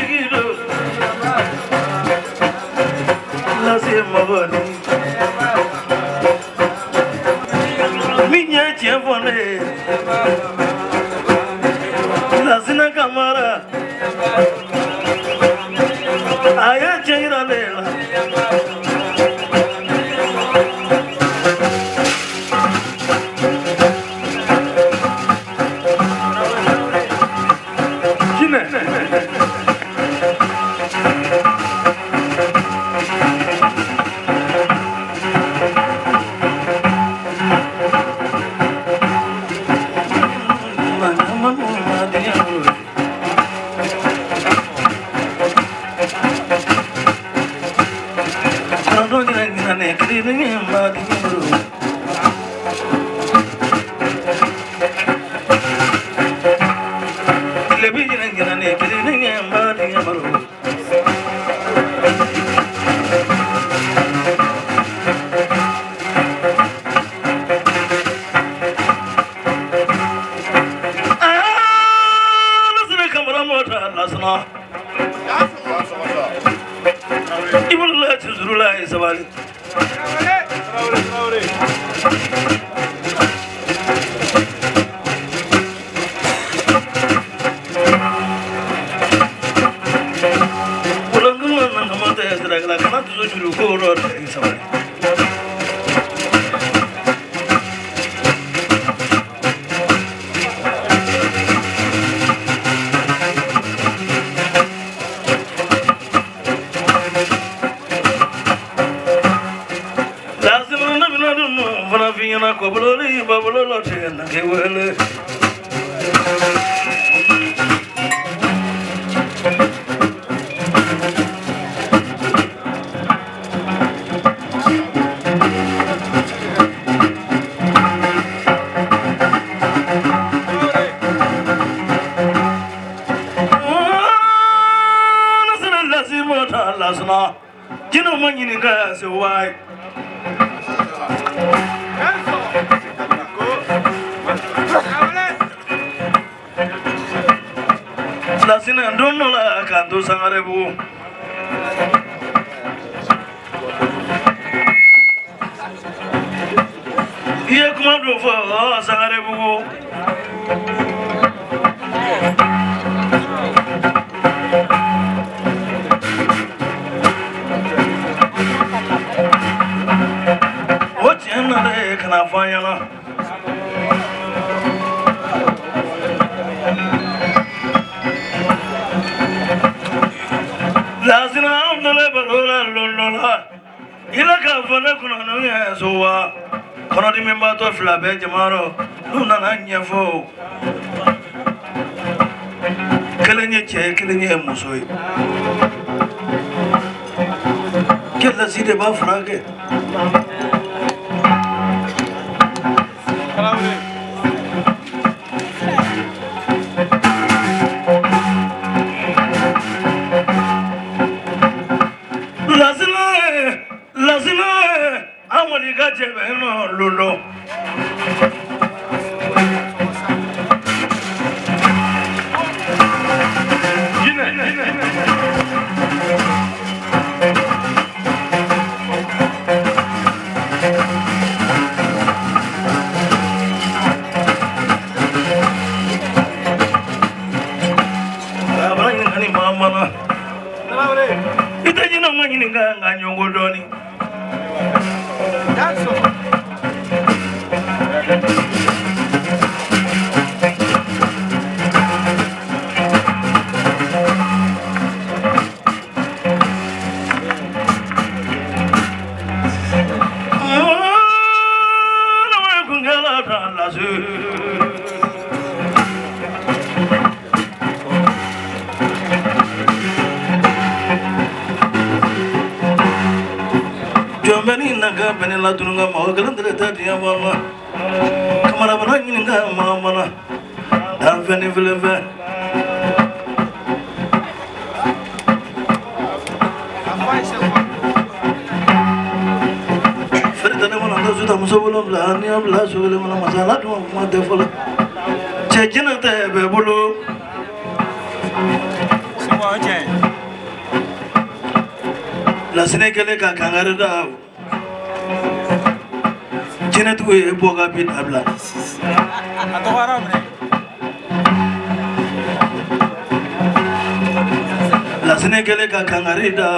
Tigi don lase mɔgɔ min ye tiɲɛ fɔ ne ye Lasina Kamara a ye tiɲɛ yira ne la. Jinɛ. I bolola la ye sabali. Kana dusu juru ko rɔ sabali. Farafinna kɔbolo babolo la tigɛ na kɛ wele. Jinɛw ma ɲininka se wa ye. Lasina don dɔ la k'an to Sangarebugu. I ye kuma dɔ fɔ Sangarebugu. O tiɲɛ na dɛ, kana fɔ an ɲɛna. Lasina anw dalen baro la lon dɔ la. I la k'a fɔ ne kɔnɔ n'u ye so wa kɔnɔdimibatɔ fila bɛ jama rɔ n'u nana ɲɛfɔ kelen ye cɛ ye kelen ye muso ye kɛ lasi de b'a furakɛ. Lasina lasina an kɔni ka cɛ bɛ nɔ lolo. Jinɛ. Abara ɲininkali maa mana. I tɛ jinɛ ma ɲininka nka ɲɔgɔn dɔɔni. Jɔnbɛni na ka bɛn la tun ka mɔgɔ kelen tɛ taa diɲɛ ma kamarabana ɲininka maa mana danfɛn ni filenfɛn feere tɛ ne mana n ka muso wolonwula ni y'an bila so kelen kɔnɔ masa ala dun kuma tɛ fɔlɔ cɛ jinɛ tɛ bɛɛ bolo. Lasinɛ kɛlen ka kangari da, jinɛtigiw ye bɔ ka bin dabila. A dɔgɔyara minɛ. Lasinɛ kɛlen ka kangari da,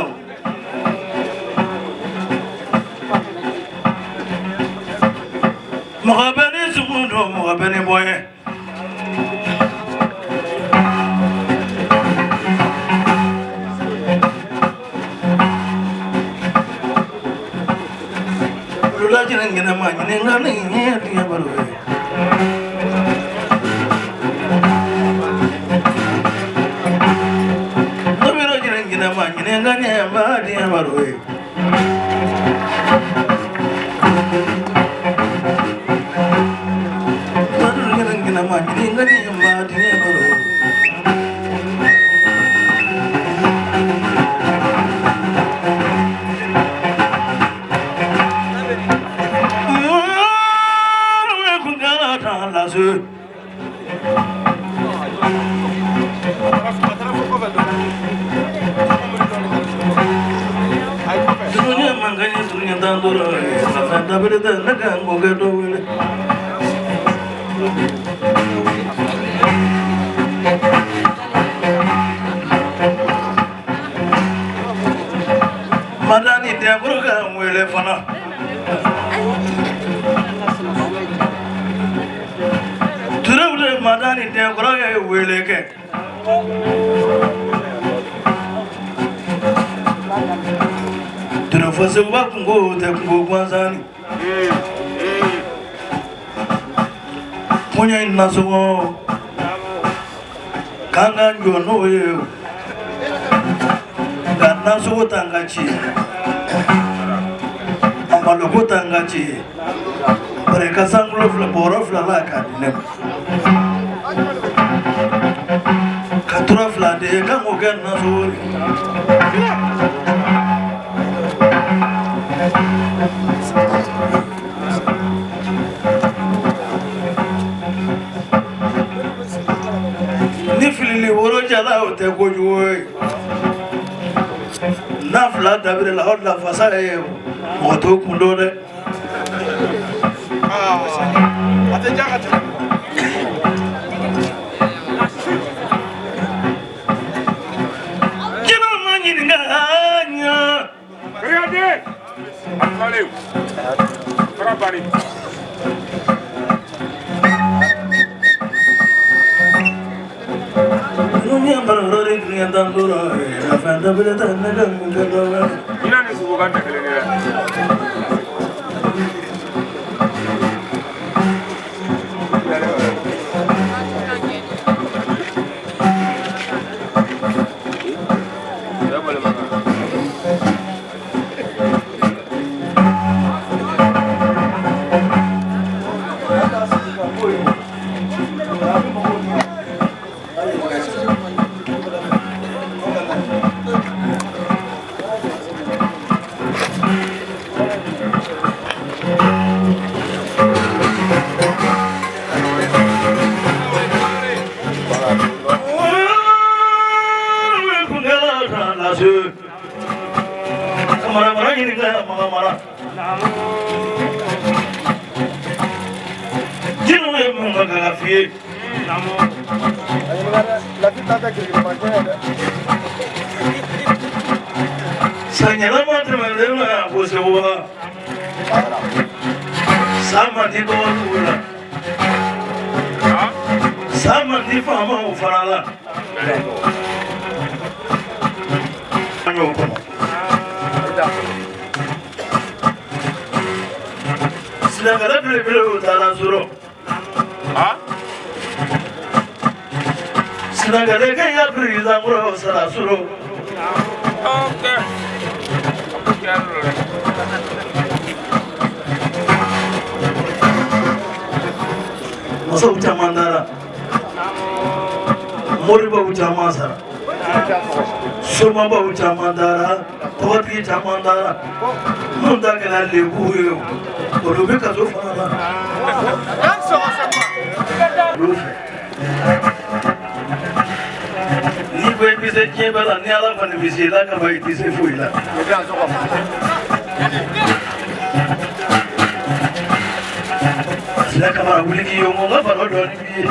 mɔgɔ bɛ ni sugu dɔn, mɔgɔ bɛ ni bɔ ye. Lulajinɛ ɲɛnama ɲininka ni ɲɛ diɲɛ baro ye. Tobiro jinɛ ɲɛnama ɲininka ɲɛ ba diɲɛ baro ye. Baro jinɛ ɲɛnama ɲininka ɲɛ ba diɲɛ baro ye. Dunuya man ka ɲɛ, dunuya tan dɔrɔn fɛn dabiri tɛ ne ka n kɛ dɔ wele. Madani denkɔrɔ ka n wele fana. Turew de Madani denkɔrɔ ye wele kɛ. Ture fɔ Seguba kungo tɛ kungo gansan ni. Koɲɛ in nasɔngɔ k'an ka jɔ n'o ye, nka nasɔngɔ t'an ka ci ye, a maloko t'an ka ci ye. Bari ka sankolo fila bɔrɔ fila la k'a di ne ma, ka tura fila de ye k'an k'o kɛ nasɔngɔ ye. Ni filili woro jala, o tɛ kojugu ye. N'a fila dabiri la, o de la fasa ye mɔgɔ t'o kun dɔn dɛ. A tɛ ja ka tɛmɛ. Jinɛ ma ɲininka ɲa. Regardez. A tilalen. Fara banni. Dunuya barorori dunuya tan duuru ye fɛn dabiri tɛ ne ka mun kɛ dɔ wɛrɛ. Ɲinan ni sogo kan tɛ kelen ye dɛ. Mara mara ɲininka maga mara. Jinɛw ye mun ka kan ka f'i ye? Lafi ta tɛ kirikirimasiyɛn ye dɛ. San ɲɛnama tɛmɛnen na ko Seguba. San man di dɔgɔtigiw la. San man di faamaw fana la. An y'o kɔnɔ. Silamɛya belebelew taara sɔrɔ. Silamɛya kɛ ya président kɔrɔ sara sɔrɔ. Ok. A ko tiɲɛ yɛrɛ la dɛ. Masaw caman taara. Moribaw caman sara. Somabaw caman taara. Tɔgɔtigi caman taara. Minnu ta kɛra lebu ye o, olu bɛ kaso fana la. Olu fɛ. N'i ko i bɛ se diɲɛ bɛɛ la ni Ala kɔni bɛ se i la ka ban i tɛ se foyi la. Sira Kamara wuli k'i yɔngɔ n ka baro dɔɔni b'i ye.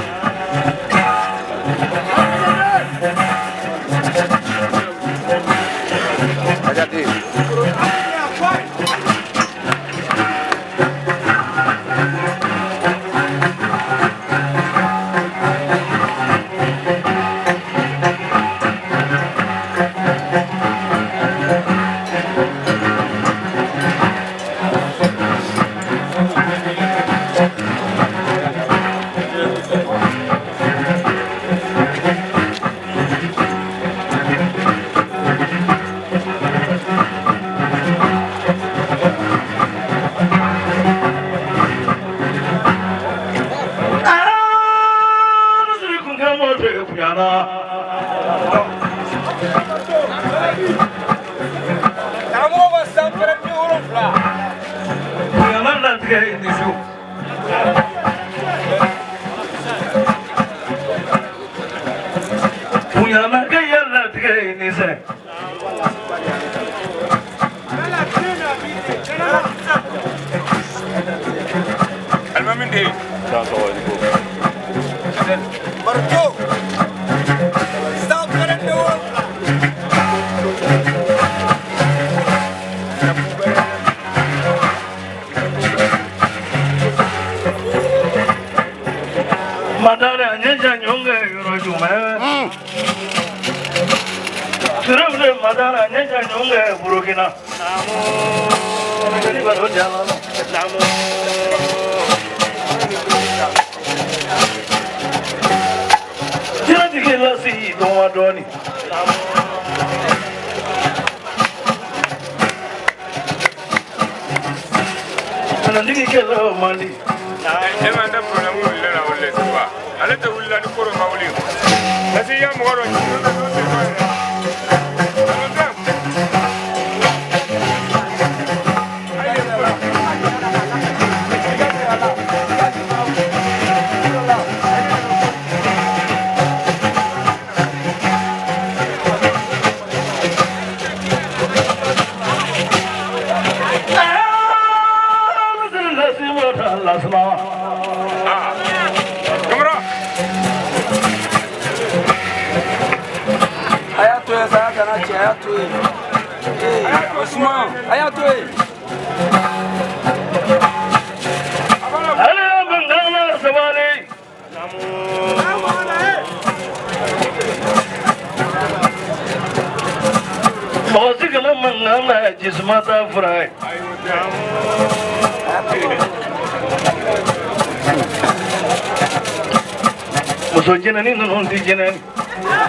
Muso jɛnɛni ninnu tɛ jɛnɛni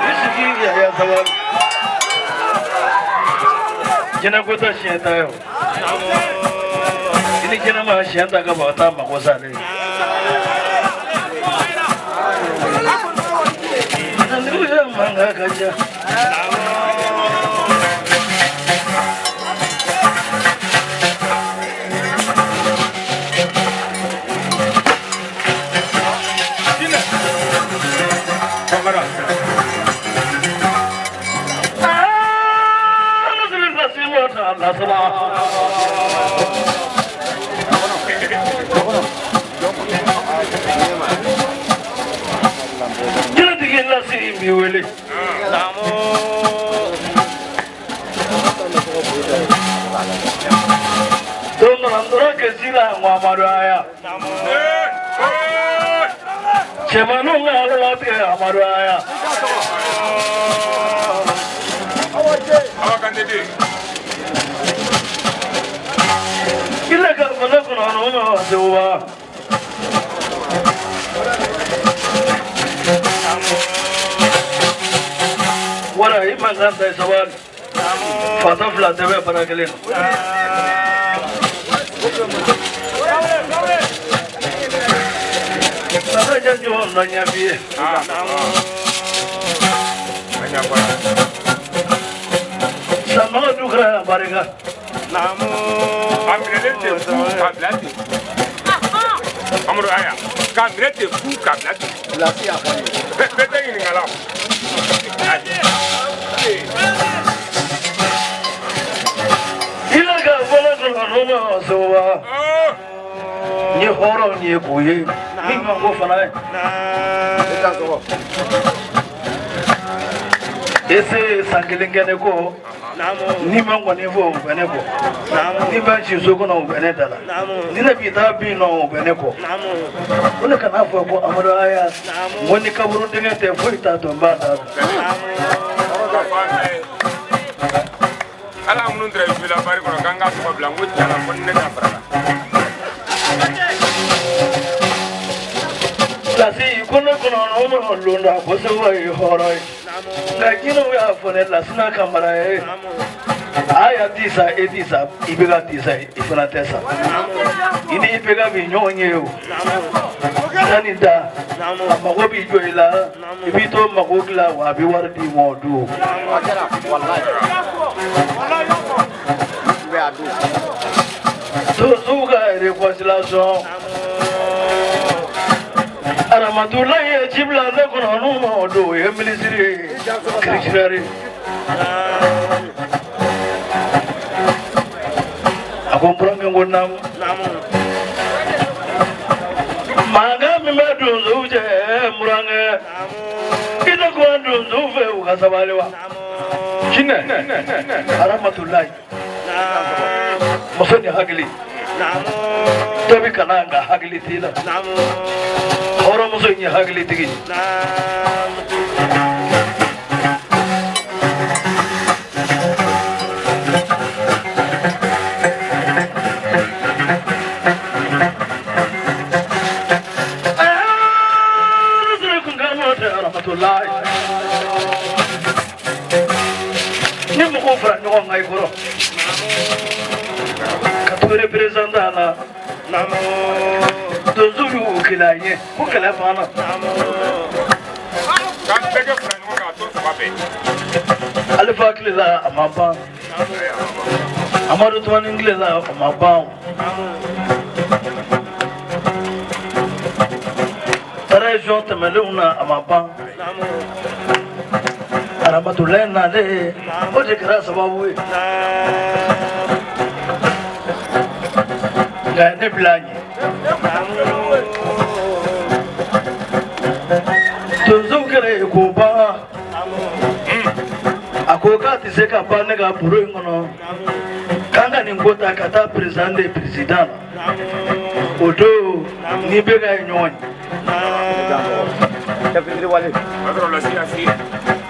i sigi yaya sabali jɛnɛko tɛ siɲɛ ta ye o i ni jɛnɛ ma siɲɛ ta ka ban o t'a mako sa dɛ. Jɛnɛtigiw ye mankan ka ca. Jɛnɛtigi lasi b'i wele. Don dɔ la n tora kɛsi la Mamadu Aya. Cɛmaninw ka alalatigɛ Amadu Aya. Ile ka fɔ ne kɔnɔ n'o ma segu wa. Wala i man kan ta sabali. Fata fila tɛ bɛ fana kelen na. Baba janjo na ɲɛf'i ye. Sanbaga du kɛra barika. A minɛlen tɛ fu k'a bila ten. Amadu Aya, k'a minɛ ten fu k'a bila ten. Bɛɛ tɛ ɲininka la. I la ka fɔ ne kɔnɔ n'o ma soba. N ye hɔrɔn ye k'o ye min ma ko fana ye. Ese ye san kelen kɛ ne kɔ ni ma nkɔni fɔ o bɛ ne kɔ ni bɛ si so kɔnɔ o bɛ ne da la ni ne bi taa bin nɔ o bɛ ne kɔ ko ne kana fɔ ko Amadu Aya n ko ni kaburu dingɛ tɛ foyi t'a dɔn n b'a da dɔn. Ala minnu tɛrɛ bila bari kɔnɔ k'an ka tɔgɔ bila n ko tiɲɛ na ko ni ne ta fara la. Lasi ko ne kɔnɔ n'o ma londa ko segu ye hɔrɔn ye nka jinɛw y'a fɔ ne Lasina Kamara ye Aya ti sa e ti sa IBK ti sa i fana tɛ sa i ni IBK bi ɲɔgɔn ye o sani da a mago b'i jɔ i la i b'i to mago dilan wa a bɛ wari d'i ma o don. Donsow ka réconciliation Aramatulayi ye ci bila ne kɔnɔ n'u ma o don o ye minisiri ye kirisirari a ko n burankɛ ko naamu mankan min bɛ donsow cɛ n burankɛ i tɛ kuma donsow fɛ u ka sabali wa jinɛ Aramatulayi muso ni hakili dɔ bɛ ka na nka hakili t'i la hɔrɔnmuso in ye hakilitigi ye. Ni mɔgɔw fara ɲɔgɔn kan i kɔrɔ ka to représentant la donsow y'u kɛlɛ a ɲɛ ko kɛlɛ banna. K'an bɛɛ kɛ fara ɲɔgɔn kan a to saba bɛɛ. Alifa tile la a ma ban, Amadu Tumani tile la a ma ban, transition tɛmɛnlenw na a ma ban, Aramatulayi nalen o de kɛra sababu ye nka ne bila a ɲɛ. Donsow kɛra ye k'o ban, a ko k'a tɛ se ka ban ne ka biro in kɔnɔ k'an ka nin ko ta ka taa président de président la o don ni bɛ ka ye ɲɔgɔn ye.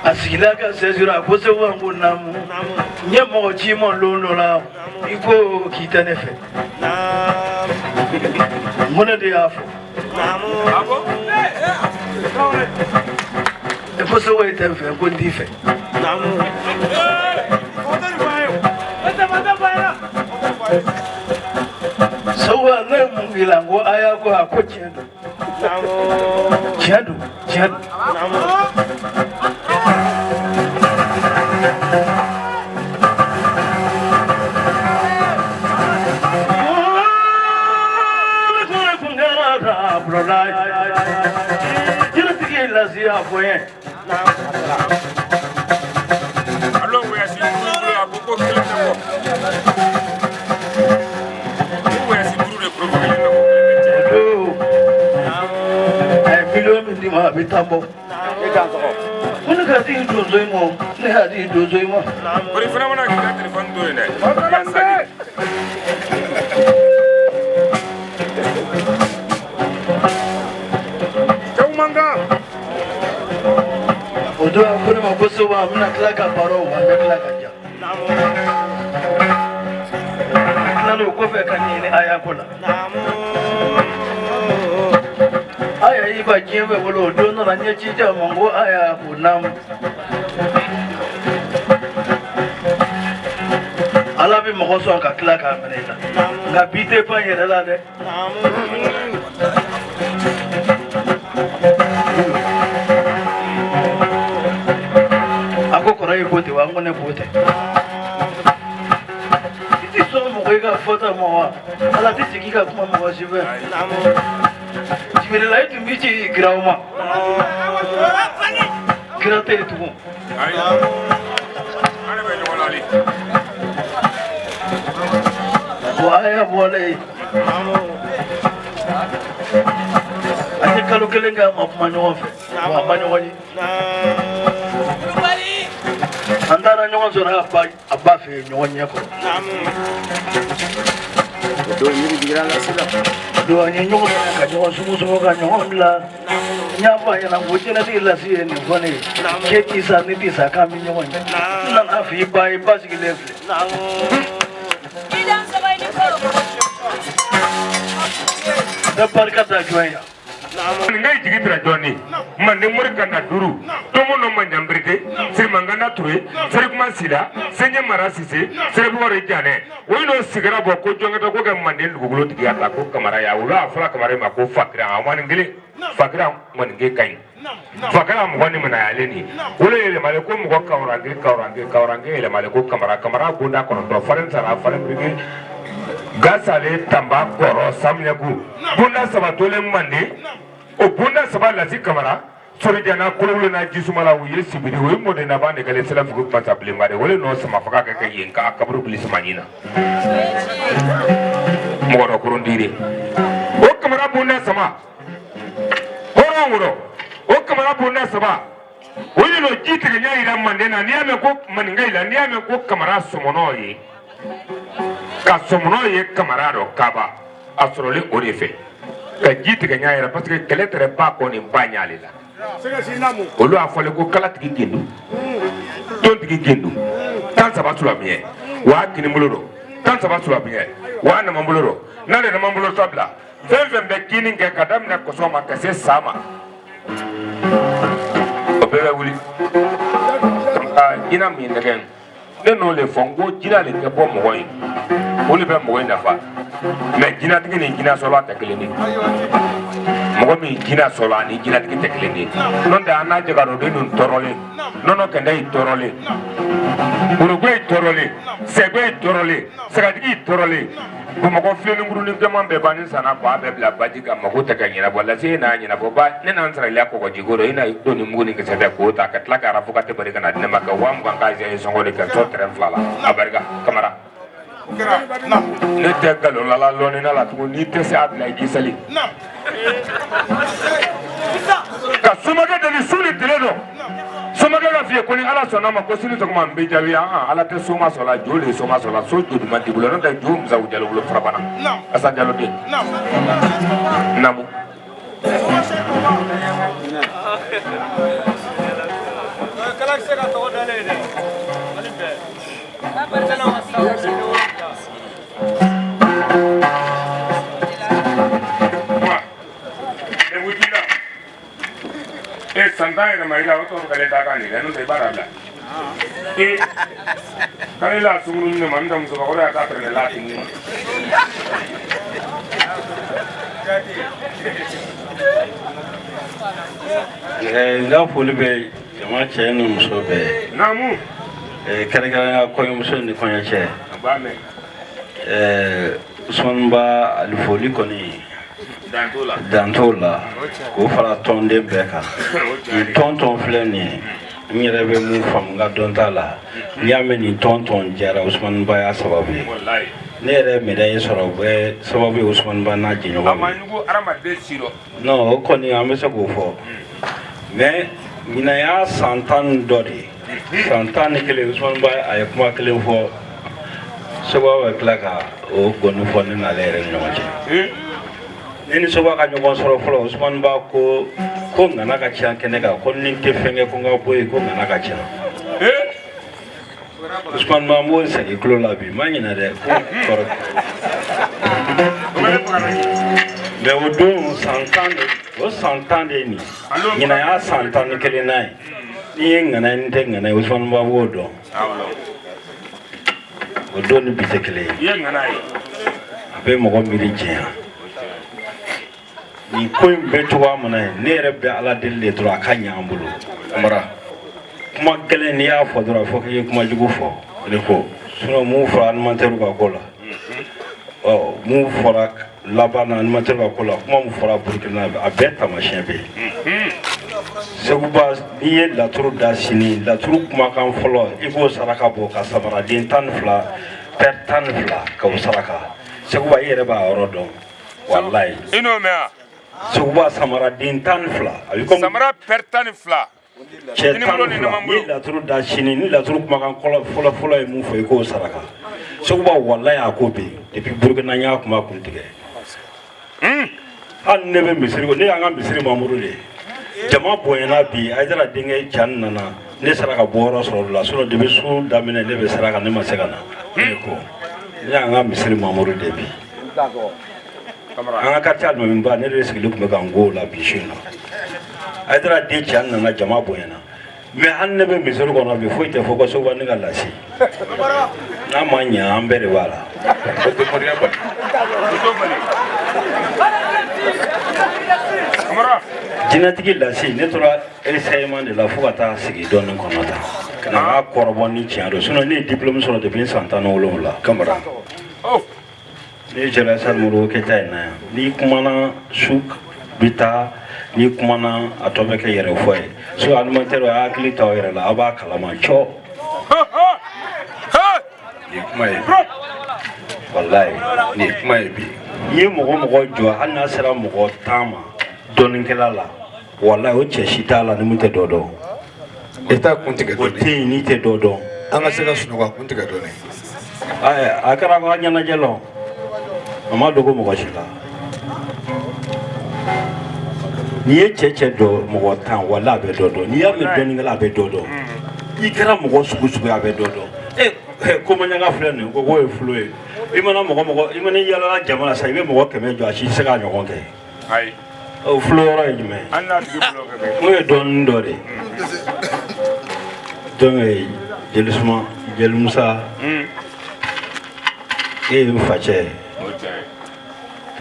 A sigila ka sɛsira a ko segu an ko naamu n ye mɔgɔ ci ma lon dɔ la i ko k'i tɛ ne fɛ n ko ne de y'a fɔ i ko segu i tɛ n fɛ n ko n t'i fɛ. Segu ne ye mun k'i la n ko a y'a ko a ko tiɲɛ don tiɲɛ don tiɲɛ don. Jiritigi lasi a fɔ n ye. Alo wɔyasi duuru bolo a ko ko kelen tɛ bɔ. Ko wɔyasi duuru de bolo ko kelen tɛ bɔ kelen tɛ cɛ. A ye miliyɔn min d'i ma a bɛ tan bɔ. Ko ne ka di donso in ma ne ka di donso in ma. Bari fana mana k'i ka telefɔni to yen dɛ. I ka saki. Cɛw man kan. O don a ko ne ma ko segu an bɛna tila ka baro wa an bɛ tila ka ja. A tilalen o kɔfɛ ka ɲɛɲini aya ko la. Aya y'i ban diɲɛ bɛɛ bolo o don nana n ye ci di a ma n ko aya ko naamu. Ala bɛ mɔgɔ sɔn ka tila k'a minɛ i la nka bi tɛ ban yɛrɛ la dɛ. A ko kɔrɔ i ko ten wa n ko ne ko tɛ. I tɛ sɔn mɔgɔ i ka fɔta ma wa Ala tɛ sigi ka kuma mɔgɔ si fɛ. Jibirila i tun bɛ ci kiraw ma. Kira tɛ yen tugun. Bon, a y'a bɔlen yen, an ye kalo kelen kɛ, a ma kuma ɲɔgɔn fɛ wa, a ma ɲɔgɔn ye. An taara ɲɔgɔn sɔrɔ a ba, a ba fɛ yen, ɲɔgɔn ɲɛ kɔrɔ. Don an ye ɲɔgɔn minɛ ka ɲɔgɔn sumusumu ka ɲɔgɔn bila. N y'a fɔ a ɲɛna ko jɛnɛtigi lasi ye nin fɔ ne ye k'e t'i sa, ne t'i sa, k'an bɛ ɲɔgɔn ye. N nana f'i ba ye, ba sigilen filɛ. N bɛ barika da jɔn ye? Maninka jigi tira jɔn manden mori ganda duuru tomo manjanbirite sirimanganda ture serikuma sila senje mara sise serebugɔri janɛ o ye n'o sigira bɔ ko jɔnkɛtɔ ko kɛ manden dugukolo tigiya ta ko kamara ya olu a fɔra kamara ma ko fakira a manin kelen fakira maninke ka ɲi fakira mɔgɔ ni manayalen nin wolo yɛlɛmalen ko mɔgɔ kawuranke kawuranke kawuranke yɛlɛmalen ko kamara kamara bonda kɔnɔntɔn falen sara falen biriki gasale tanba kɔrɔ samiyɛku bonda saba tolen manden o bonda saba lasi kamara sorijana kolowolo n'a jisumala u ye sibiri o ye mɔden laban de kɛlen sirafugu masa bilenba de wele n'o sama faga kɛ kɛ yen k'a kaburu bili sama ɲin na mɔgɔ dɔ kurun diire o kamara bonda sama hɔrɔn wɔrɔ o kamara bonda saba o de n'o ji tigɛ ɲɛ yira manden na. N'i y'a mɛn ko maninka yi la, n'i y'a mɛn ko kamara sɔmɔnɔ ye ka sɔmɔnɔ ye kamara dɔ kaba a sɔrɔlen o de fɛ ka ji tigɛ ɲɛ yɛrɛ parce que kɛlɛ tɛrɛ ba kɔ nin ba ɲ'ale la. Olu y'a fɔlen ko kalatigi gendu tontigi gendu 13 sulabiɲɛ wa kini bolo dɔ 13 sulabiɲɛ wa naman bolo dɔ n'ale naman bolo tɔ bila fɛn fɛn bɛ kini kɛ ka daminɛ kɔsɔn ma ka se sa ma o bɛɛ bɛ wuli ka jinɛ min nɛgɛ. Ne n'o le fɔ n ko jinɛ le tɛ bɔ mɔgɔ ye, o le bɛ mɔgɔ in nafa mɛ jinɛtigi ni jinɛ sɔrɔla tɛ kelen ye. Mɔgɔ min jinɛ sɔrɔla ani jinɛtigi tɛ kelen ye. N'o tɛ an n'a jɛgadɔden ninnu tɔɔrɔlen, nɔnɔ kɛndɛ y'i tɔɔrɔlen, woroko y'i tɔɔrɔlen, sɛgbɛ y'i tɔɔrɔlen, sagatigi y'i tɔɔrɔlen. Bamakɔ filenninkurunin jɛman bɛɛ ban ni sanna ba bɛɛ bila baji kan mako tɛ ka ɲɛnabɔ lase e n'a ɲɛnabɔ ba ne n'an saraliya kɔgɔji ko dɔ e n'a don ni mugu ni kisɛ tɛ k'o ta ka tila ka arafu ka tɛ bari ka na di ne ma ka 20,000 k'a ye sɔngɔ de ka sɔn tɛrɛn fila la a barika kamara. Ne tɛ nkalon la lɔnni na la tugun, n'i tɛ se a bila i k'i sali ka somakɛ deli su ni tile dɔ somakɛ ka f'i ye ko ni ala sɔnna ma ko sini sɔgɔma n bɛ jaabi an ala tɛ soma sɔrɔ la jo le ye soma sɔrɔ la so jo duman t'i bolo n'o tɛ jo musaw jalo bolo farabana Asan Jalo den namu. E san tan yɛrɛ ma i la o tɔgɔ kɛlen da kan de dɛ, n'o tɛ i b'a dabila e k'ale la sungurun ne ma, n'o tɛ musokɔrɔba y'a ta tɛrɛnɛ la tuguni ma. N ka foli bɛ jama cɛ ni muso bɛɛ. Naamu. Kɛrɛnkɛrɛnnenya kɔɲɔmuso ni kɔɲɔcɛ. An b'a mɛn. Usumani Ba ali foli kɔni dan t'o la. Dan t'o la k'o fara tɔnden bɛɛ kan. Nin tɔn tɔn filɛ nin ye, n yɛrɛ bɛ mun faamu n ka dɔn ta la, n'i y'a mɛn nin tɔn tɔn jara Usumani Ba y'a sababu ye. Walayi. Ne yɛrɛ ye médaille sɔrɔ o bɛɛ sababu ye Usumani Ba n'a A jɛɲɔgɔn ma ye. ɲugu hadamaden si rɔ. Non, o kɔni an bɛ se k'o fɔ mais ɲinan y'a san tan ni dɔ de ye, san 11. Usumani Ba a ye kuma kelen fɔ, Soba bɛ tila ka o gɔni fɔ ne n'ale yɛrɛ ni ɲɔgɔn cɛ. Ne ni Soba ka ɲɔgɔn sɔrɔ fɔlɔ, Usumani Ba ko ko ŋana ka ca kɛnɛ kan, ko ni n tɛ fɛn kɛ ko n ka bɔ yen, ko ŋana ka ca. Usumani Ba, n b'o segin tulo la bi, n ma ɲinɛ dɛ, ko kɔrɔ mais o don san tan de, o san 10 de ye nin ye, ɲinan y'a san 11 n'a ye. N'i ye ŋana ye, n tɛ ŋana ye, Usumani Ba b'o dɔn. O don ni bi tɛ kelen ye. I ye ŋana ye. A bɛ mɔgɔ miiri jɛnya nin ko in bɛ cogoya min na ye, ne yɛrɛ bɛ ala deli de dɔrɔn a ka ɲɛ an bolo. Kamara, kuma gɛlɛn n'i y'a fɔ dɔrɔn fo k'i ye kuma jugu fɔ o de ko, sinon mun fɔra animateur ka ko la, ɔ mun fɔra laban na animateur ka ko la, kuma mun fɔra Burukina, a bɛɛ taamasiyɛn bɛ yen. Seguba, n'i ye laturu da sini, laturu kumakan fɔlɔ, i b'o saraka bɔ ka samaraden 12, paire 12 k'o saraka. Seguba, i yɛrɛ b'a yɔrɔ dɔn, walayi. I n'o mɛn wa? Seguba, samaraden 12, a bɛ komi samara paire 12. Cɛ Ni bolo ni 12, numan n'i ye bolo. laturu da sini, ni laturu kumakan fɔlɔ fɔlɔ ye mun fɔ, i k'o saraka. Seguba, walayi, a ko bɛ yen depuis Burukina, n y'a kuma kun tigɛ. Hali ne bɛ misiri kɔnɔ, ne y'an ka misiri mamuru de ye. Jama bonyana bi, Ayidara denkɛ Cani nana, ne sera ka bɔyɔrɔ sɔrɔ o la. Sinon depuis su daminɛ ne bɛ sira kan, ne ma se ka na. Ne ko ne y'an ka misiri mamuru de ye bi. An ka quartier alimamiba, ne de sigilen tun bɛ ka n ko o la bi su in na. Ayidara den Cani nana, jama bonyana. Mais hali ne bɛ misiri kɔnɔ bi, foyi tɛ fɔ ko Seguba ne ka lasi. N'a ma ɲɛ, an bɛɛ de b'a la. O tɛ moriya bali, o t'o bali, Kamara. Jinɛtigi lasi, ne tora enseignement de la fo ka taa sigi dɔɔnin kɔnɔ tan ka na n ka kɔrɔbɔ ni tiɲɛ don. Sinon ne ye diplôme sɔrɔ depuis n san 17. Kamara. Oh. Ne ye Jara Sali Modibo Keyita ye na yan. N'i kumana, su bɛ taa, n'i kumana, a tɔ bɛ kɛ yɛrɛ fɔ ye. So animateur, a y'a hakili to aw yɛrɛ la, aw b'a kalama cɔ. Nin ye kuma ye bi. Walayi. Nin ye kuma ye bi. I ye mɔgɔ mɔgɔ jɔ, hali n'a sera mɔgɔ 10 ma dɔnnikɛla la, walayi, o cɛ si t'a la ni mun tɛ dɔ dɔn. I t'a kun tigɛ O dɔɔni. tɛ yen n'i tɛ dɔ dɔn. An ka se ka sunɔgɔ, a kun tigɛ dɔɔni. Ayi, a kɛra ka ɲɛnajɛ la o. A ma dogo mɔgɔ si la. N'i ye cɛ cɛ dɔ mɔgɔ 10, walayi, a bɛ dɔ dɔn. N'i y'a mɛn dɔnnikɛla, a bɛ dɔ dɔn. I kɛra mɔgɔ sugu sugu ye, a bɛ dɔ dɔn. E komaɲaga filɛ nin ye, ko k'o ye fulo ye. I mana mɔgɔ mɔgɔ, i mana yalala jama la sisan, i bɛ mɔgɔ 100 jɔ, a si tɛ se k'a ɲɔgɔn kɛ. Ayi. O fulo yɔrɔ ye jumɛn ye? An n'a tigi bolo kɛ kɛ. N'o ye dɔɔnin dɔ de ye. Donc jeli Suma, jeli Musa, e ye n facɛ ye. O tiɲɛ ye.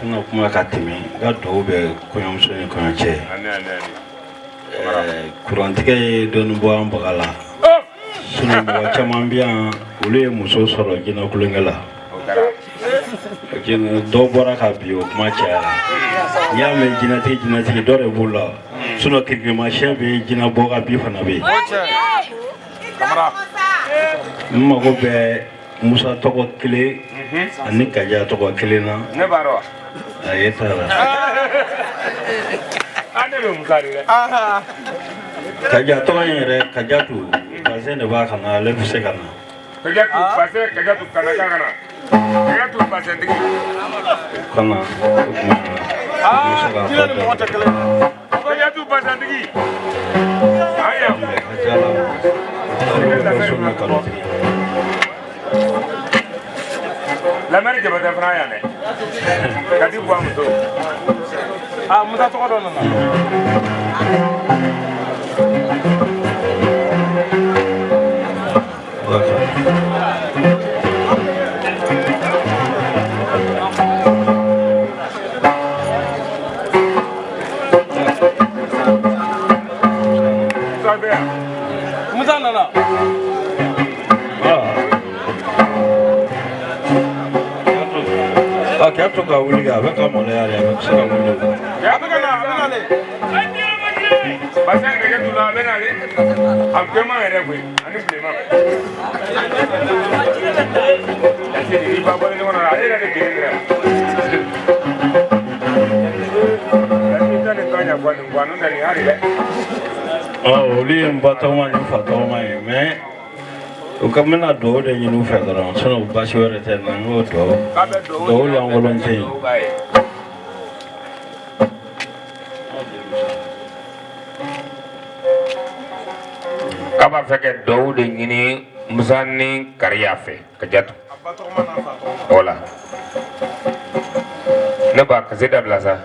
Tɛna kuma ka tɛmɛ, n ka duwawu bɛ kɔɲɔmuso ni kɔɲɔcɛ ye. Ami, ami, ami. Kurantigɛ ye dɔɔnin bɔ an baga la. Oh. Sinon mɔgɔ caman bɛ yan, olu ye muso sɔrɔ jinɛ kulonkɛ la. O kɛra. Jinɛ dɔw bɔra ka bin, o kuma cayara. N'i y'a mɛn jinɛtigi jinɛtigi, dɔ de b'u la. Sinon kirikirimasiyɛn bɛ yen, jinɛ bɔ ka bin fana bɛ yen. Kamara. N mago bɛ Musa tɔgɔ kelen ani Kaja tɔgɔ kelen na. Ne b'a dɔn wa? A ye t'a la. Ah, ne bɛ Musa de dɛ. Kaja tɔgɔ in yɛrɛ, Kajatu bazɛn de b'a kan na, ale bɛ se ka na. Kajatu basɛn, Kajatu kana kan ka na. Kajatu basɛntigi. Ka na, o tuma na u bɛ se k'a Jinɛ ni mɔgɔ tɔ tɛ kelen ye. Kajatu basɛntigi. Ayiwa. A ka ca la, olu bɛ kɛ so min kalotigi. Lamɛri Jabatɛ fana yan dɛ. Kati bɔ a muso. Ah, Musa tɔgɔ dɔ nana. Musa bɛ yan. Musa nana. A k'a to ka wuli kɛ, a bɛ ka maloya de, a bɛ se ka wuli. A bɛ ka na, a bɛ na le. Basɛn Kajatu la, a bɛ nale. A jɛman yɛrɛ koyi, ani bilenman. Yasi ni ba bɔlen ɲɔgɔn na, ale yɛrɛ de bilen dɛ. Yasi tɛ nin tɔn ɲɛfɔ nin kuwa, n'o tɛ nin hali dɛ. Olu ye n ba tɔgɔma ni n fa tɔgɔma ye, mais u ka n bɛna duwawu de ɲini u fɛ dɔrɔn, sinon baasi wɛrɛ tɛ n na. N k'o duwawu K'a bɛ duwawu duwawu lankolon tɛ yen. Duwawu b'a ye. K'a b'a fɛ ka duwawu de ɲini Musa ni Kariya fɛ, Kajatu. A ba tɔgɔma n'a fa tɔgɔma. Wala. Ne ba kasi dabila sa.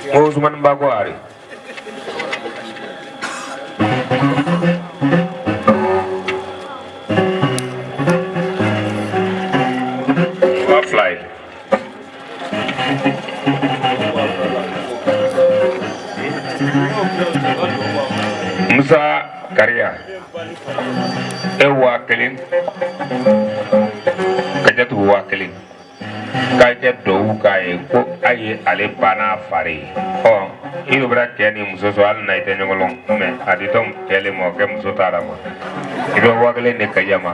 N ko Usumani ba ko ari. 2000 ye. Musa Kariya, e 1000, Kajatu 1000. K'a kɛ duwawu k'a ye ko a ye ale ba n'a fa de ye. Ɔ i y'o bɛra cɛ ni muso sɔrɔ hali na i tɛ ɲɔgɔn lɔn mɛ a di tɔn kɛlen ma o kɛ muso ta la ma i bɛ 1000 de Kaja ma.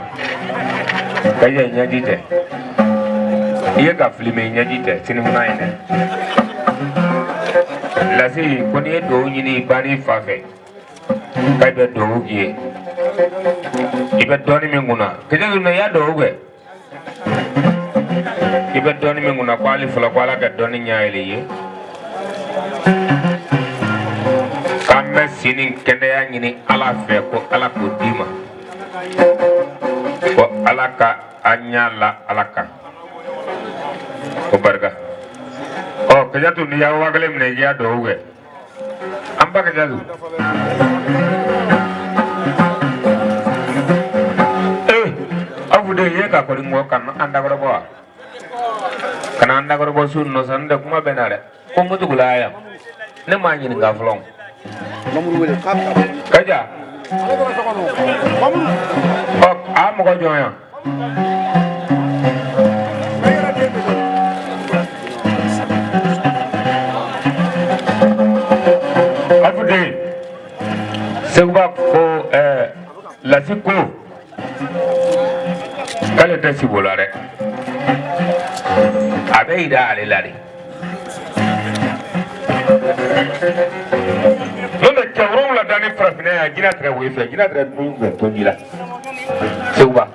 Kaja ɲɛji tɛ i ye ka fili mɛ ɲɛji tɛ sinifuna ye dɛ. Lasi ko n'i ye duwawu ɲini i ba n'i fa fɛ k'a bɛ duwawu k'i ye i bɛ dɔɔnin min kunna Kaja i y'a duwawu kɛ i bɛ dɔɔnin min kunna ko hali fɔlɔ ko Ala ka dɔɔnin ɲɛ yɛlɛ i ye k'an bɛ si ni kɛnɛya ɲini Ala fɛ ko Ala k'o d'i ma ko Ala ka an ɲɛ la Ala kan o barika. Ɔ Kajatu n'i y'a 1000 minɛ i y'a duwawu kɛ an ba Kajatu. Afu de ye ka kɔni ŋɔ ka an dakɔrɔbɔ wa kana an dakɔrɔbɔ su nɔ sa n tɛ kuma bɛ na dɛ ko mutugula yan ne m'a ɲininka fɔlɔ. Kaja ɔ a mɔgɔ jɔn yan. Afu de Seguba ko Lasi ko k'ale tɛ sibo la dɛ a bɛ yira ale la de n'o tɛ cɛ 7 danni farafinna yan jinɛ tɛrɛ wo fɛ jinɛ tɛrɛ dun fɛ toji la Seguba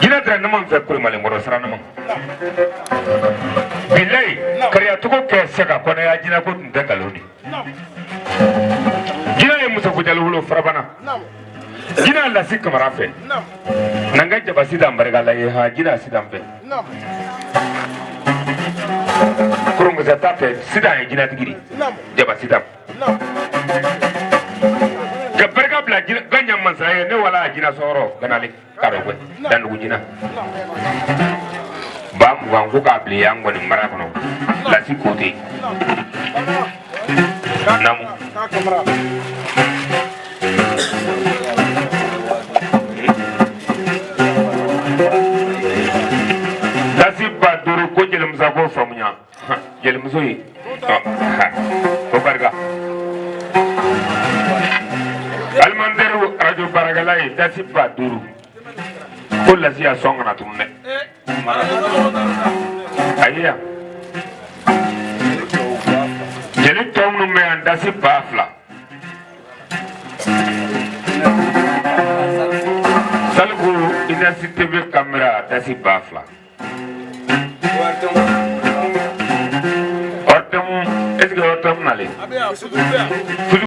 jinɛ tɛrɛ nama fɛ kurimalenkɔrɔ sira nama bilayi kariyacogo kɛ se ka kɔnɔya jinɛ ko tun tɛ nkalon de jinɛ ye muso fujali wolo farabana jinɛ Lasi Kamara fɛ n'an ka jaba sitan barika la ye ha jinɛ sitan fɛ koronkisɛ ta fɛ sitan ye jinɛtigi de jaba sitan ka barika bila gaɲa mansa ye ne wala a jinɛ sɔrɔ ganale karɔgɛ dandugu jinɛ 20,000 ko k'a bila yan kɔni mara kɔnɔ Lasi ko ten namu. Lasi 5000 ko jelimusa ko faamuya jelimuso ye o barika alimentaire radio baarakɛla ye dasi 5000 ko Lasi y'a sɔn kana tun dɛ ayi yan jeli tɔ minnu bɛ yan dasi 2000 Saliku Inasi TV caméra dasi 2000 Ortemu est-ce que Ortemu nalen?